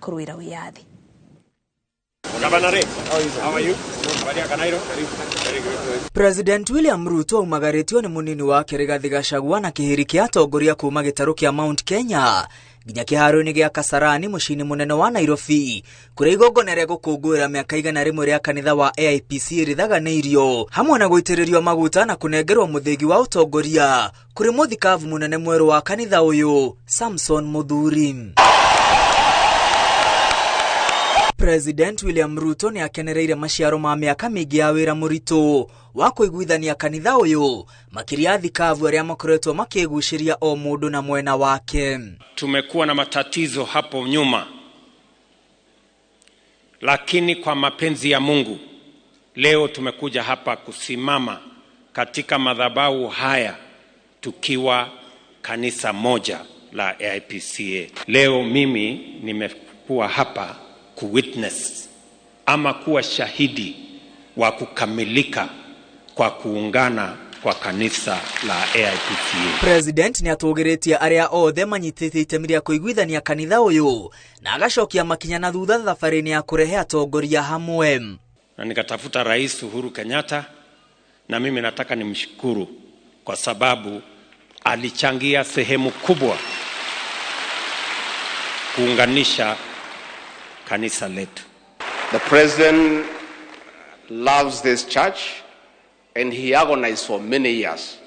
kũrũĩra wĩyathi. President William Ruto aumagarĩtio nĩ mũnini wake Rigathi Gachagua na kĩhĩri kĩa atongoria kuma gĩtarũ kĩa Mount Kenya nginya kĩharo-inĩ gĩa Kasarani mũciĩ-inĩ mũnene wa Nairobi, kũrĩa igongona rĩa gũkũngũĩra mĩaka 100 rĩa kanitha wa AIPC rĩthaganĩirio hamwe na gũitĩrĩrio maguta na kũnengerwo mũthĩgi wa ũtongoria kũrĩ mũthikabu mũnene mwerũ wa kanitha ũyũ Samson Muthuri. President William Ruto nĩ akenereire maciaro ma mĩaka mĩingĩ ya wĩra mũritũ wa kũiguithania kanitha ũyũ, makĩria thikabu arĩa makoretwo makĩgucĩria o mũndũ na mwena wake. Tumekuwa na matatizo hapo nyuma, lakini kwa mapenzi ya Mungu leo tumekuja hapa kusimama katika madhabahu haya tukiwa kanisa moja la AIPCA. Leo mimi nimekuwa hapa kuwitness ama kuwa shahidi wa kukamilika kwa kuungana kwa kanisa la AIPCA. President ni atũgĩrĩtie arĩa othe manyitĩte itemi rĩa kũiguithania kanitha ũyũ na agacokia makinya na thutha thabarĩ-inĩ ya kũrehe atongoria hamwe. Na nikatafuta Rais Uhuru Kenyatta, na mimi nataka nimshukuru kwa sababu alichangia sehemu kubwa kuunganisha kanisa letu. The president loves this church and he agonized for many years.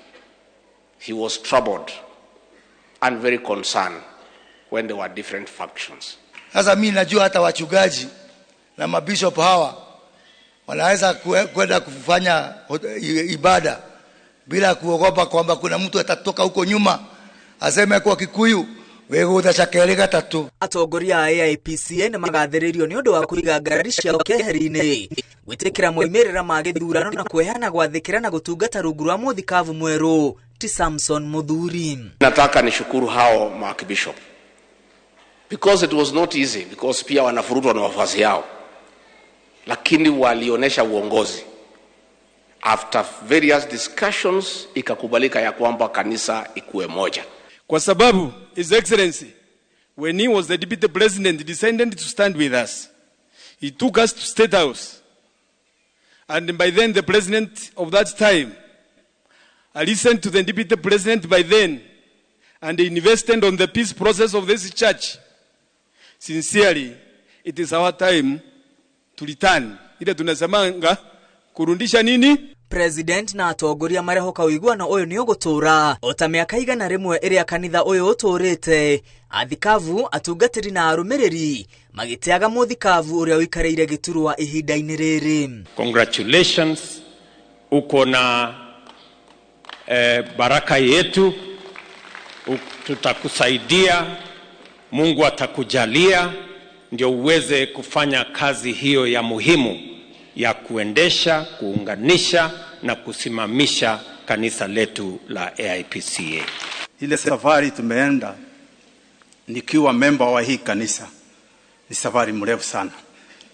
He was troubled and very concerned when there were different factions. Sasa mimi najua hata wachungaji na mabishop hawa wanaweza kwenda kufanya ibada bila kuogopa kwamba kuna mtu atatoka huko nyuma aseme kwa Kikuyu wegutha cakeri gatatu. Atongoria a AIPCA nĩ magathĩrĩirio nĩ ũndũ wa kũiga ngarari ciao keheri-inĩ, gwĩtĩkĩra moimĩrĩra ma gĩthurano na kweheana gwathĩkĩra na gũtungata rungu rwa mũthikabu mwerũ ti Samson Muthuri. Nataka nishukuru hao maarchbishop because it was not easy, because pia wanafurutwa na wafuasi yao, lakini walionyesha uongozi. After various discussions ikakubalika ya kwamba kanisa ikuwe moja. Kwa sababu His Excellency, when he was the deputy president, decided to stand with us. He took us to State House. And by then, the president of that time, I listened to the deputy president by then and invested on the peace process of this church. Sincerely, it is our time to return. Ile tunasemanga kurundisha nini? President na atongoria marehoka ũiguano ũyũ nĩ ũgũtũra o ta mĩaka 100 ĩrĩa kanitha ũyũ ũtũrĩte. Athikabu, atungatĩri na arũmĩrĩri magĩtĩaga mũthikabu ũrĩa ũikarĩire gĩturwa ihinda-inĩ rĩrĩ. Congratulations, uko na baraka yetu, tutakusaidia, Mungu atakujalia ndio uweze kufanya kazi hiyo ya muhimu ya kuendesha, kuunganisha na kusimamisha kanisa letu la AIPCA. Ile safari tumeenda nikiwa member wa hii kanisa ni safari mrefu sana,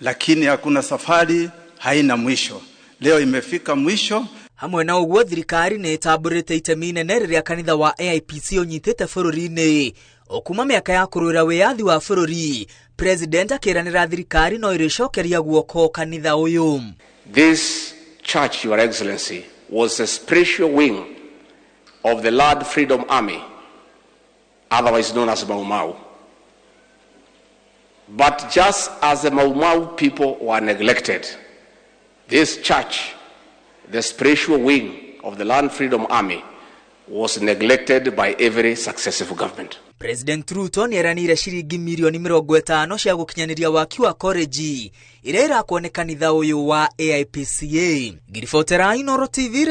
lakini hakuna safari haina mwisho. Leo imefika mwisho. Hamwe na ũguo thirikari nĩ ĩtambũrĩte itemi inene rĩrĩa kanitha wa AIPC ũnyitĩte bũrũri-inĩ o kuma mĩaka ya kũrũĩra wĩyathi wa bũrũri. President akĩranĩra thirikari no ĩrĩcokeria guoko kanitha ũyũ. This church, Your Excellency, was a spiritual wing of the Lord Freedom Army, otherwise known as Mau Mau. But just as the Mau Mau people were neglected, this church, the spiritual wing of the Land Freedom Army, was neglected by every successive government. President Ruto nĩ eranĩire ciringi mirioni 50 cia gũkinyanĩria waki wa college ĩrĩa ĩrakwo nĩ kanitha ũyũ wa AIPCA. Ngiribotera Inooro TV.